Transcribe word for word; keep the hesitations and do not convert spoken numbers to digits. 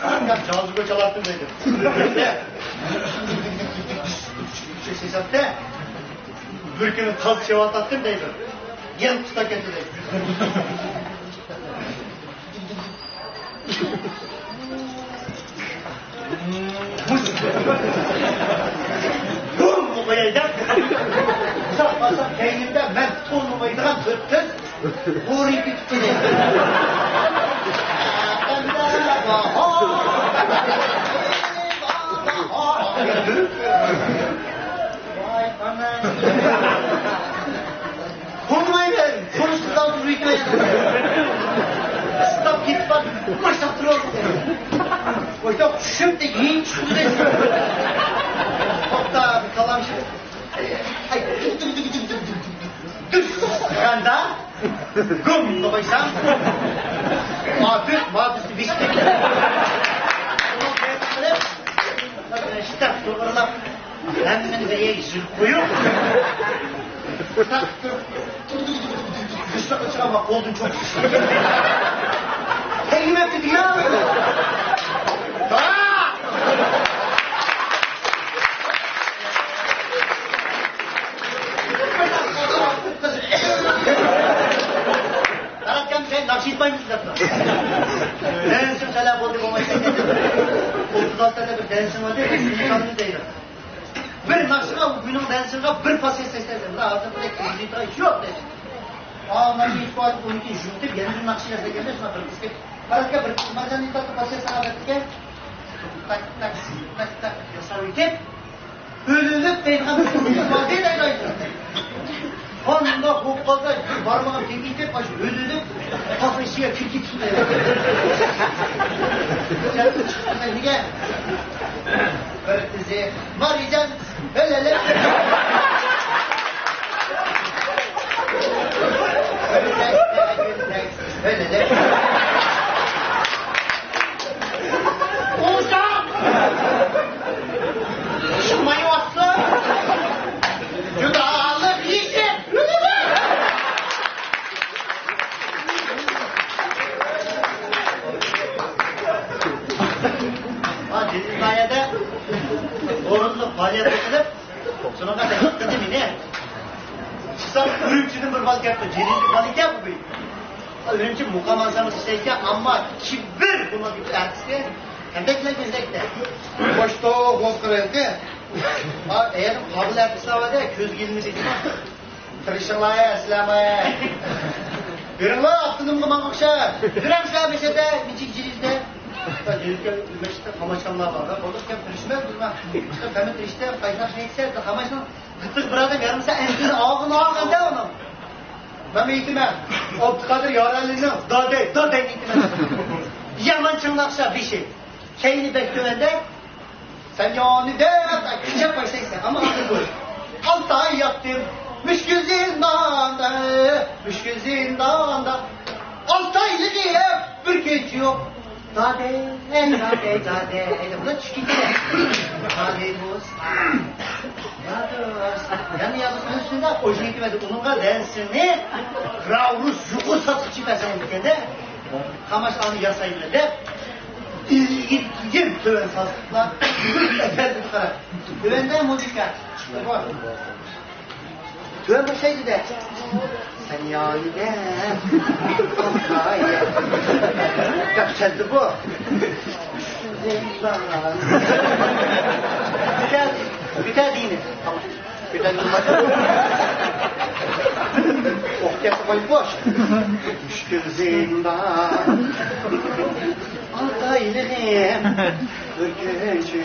جازىگۆ چالاتتىم دەيدۇ. سېسەپتە بىر كۈنى تاز چېۋاتاتتىم دەيدۇ. يەنە قۇستا كەتتى دەيدۇ. بۇممۇ قوياي دەپ، ئۇزاق بارسام كەينىمدە مەن تونۇمايدىغان بىر قىز ھورىپ كېتىپتۇ. ۋاي ئانا. بولمايمەن. قورسىقىدىن تۇرۇۋېتىۋەردى. ئىستاپ كېتىپ بار. باشلاپ تۇرۇۋاتىدۇ. ئويتا چۈشۈمدە يېڭى چۈشتى. توختا، بىر كالام شۇ. دۈش. غەندا. گۇم قويسام. ماتۈز، ماتۈز بىشتى. شتاپ توغرىلاپ. ھەممىنى بىر يەرگە يىغىپ قويۇپ، تاق تۇرۇپ، قىشلىققا چىقارما قولدىن چوقۇپ. تەگمەپتۇ دېگەن. قاراتكان بىر ناخشا ئېيتمايمىز دەپتۇ. دەنسىڭ تەلەپ بولدى بولمايدىكەن. ئوتتۇز ئالتە تەنە بىر دەنسىڭ بار دەيدۇ. بىر ناخشىغا، مېنىڭ دەنسىڭغا بىر پاسسىيە سەكسەن سەن. مانا ھازىر بىر كىرىزىس يوق دەيدۇ. ئا، مانا ئىككى ئون ئىككى يۇتۇپ يەنە بىر ناخشا ياسايدۇ. شۇڭا بىر قىسقا. قاراتكان بىر مارجان ئېيتاتتى، پاسسىيە ساڭا بەرگەن. تاك، تاك، تاك، تاك ياساۋېتىپ. ئۆلۈلۈك دەيدىغان بىر سۆز بار دەيدۇ. قانداق بولۇپ قالسا، بارمىغان تېگىپ كېتىپ، مانا شۇ ئۆلۈلۈك تاغنىڭ ئىچىگە كىرىپ كېتىپتۇ. نېگە؟ بىر قىزى مارىجان، ئۆلۈلۈك. ئۆلۈلۈك. ئوشاق! شىلمايۋاتسا، جۇدالىق يېشىپ. ھا، جېنىز ناھىيەدە ئورۇنلۇق پائالىيەت قىلىپ، شۇنىڭغا تەكلىپ قىلدى مېنى. چىقسام، ئۈرۈمچىدىن بىر بالا كەپتۇ. جېنىزلىك بالا ئىكەن بۇ. ئۈرۈمچى مۇقام ئانسامبىلدا ئىشلەيدىكەن، ئەمما كىبىر بۇنىڭدىكى ئەتىسى تەمبەكلەر كۆزەكتە. خوشتو، خوش قىلىۋەتتى. ئەگەر قابىل ئەتىسى ئاۋادا كۆزگە ئىلمىدى. تىرىشىڭلار، ئەسلەمە. يۈرۈڭلار، ئاپتونومغا ماڭا ئوخشاپ. يۈرەمسىلەر مەشەدە، نېچىنچى يىلدا. مەشىتتە قاماشقانلار بار. بولۇپ كەپ تىرىشمەز، بىز مانا. تەمە تىرىشتە، قايساق نېيتسە، قاماشنىڭ. قىتىق بىر ئادەم يارىمىسا ئەنسىزى ئاغىن ئاغىن دە ئۇنىڭ. مەن ئېيتىمەن، ئابدۇقادىر يارەلىنىڭ دادەي، دادەي ئېيتىمەن. يامان چىڭ ناخشا بېشى. كەينى بەك تۆۋەندە. سەن يانى دەپ كۈچەپ باشلايسەن. ئەمما ئاندىن بۇ. ئالتە ئاي ياتتىم مۈشكۈل زىنداندا، مۈشكۈل زىنداندا. ئالتە ئايلىق يەپ بىر كۈنچى يوق. دادەي، دادەي، دادەي. ئەيدە، بۇلار چۈشكىنى. دادەي بولسا. يا دوست. يەنە يا دوست، مەن شۇنداق ئوينىتىۋەردى. ئۇنىڭغا دەنسىنى راۋرۇس يۇقىرى ساتقۇچى بەرسەم ئىكەندە. قاماش ئانى ياسايمەن دەپ. ئىلگىرى كىيىم تۆۋەن سازلىقلار. ئەپەندىگە قاراپ. تۆۋەندە مۇزىكا. تۆۋەن باشلايدۇ دە. سەن يانىدە. دەپ سەندە بۇ. بىتەر، بىتەر دېگىنى. تامام. بىتەر دېگىنى. ئوق كەتتى قويۇپ بوش. مۈشكۈل زىندان. ئالتە ئايلىقىم. بىر كۈن شۇ.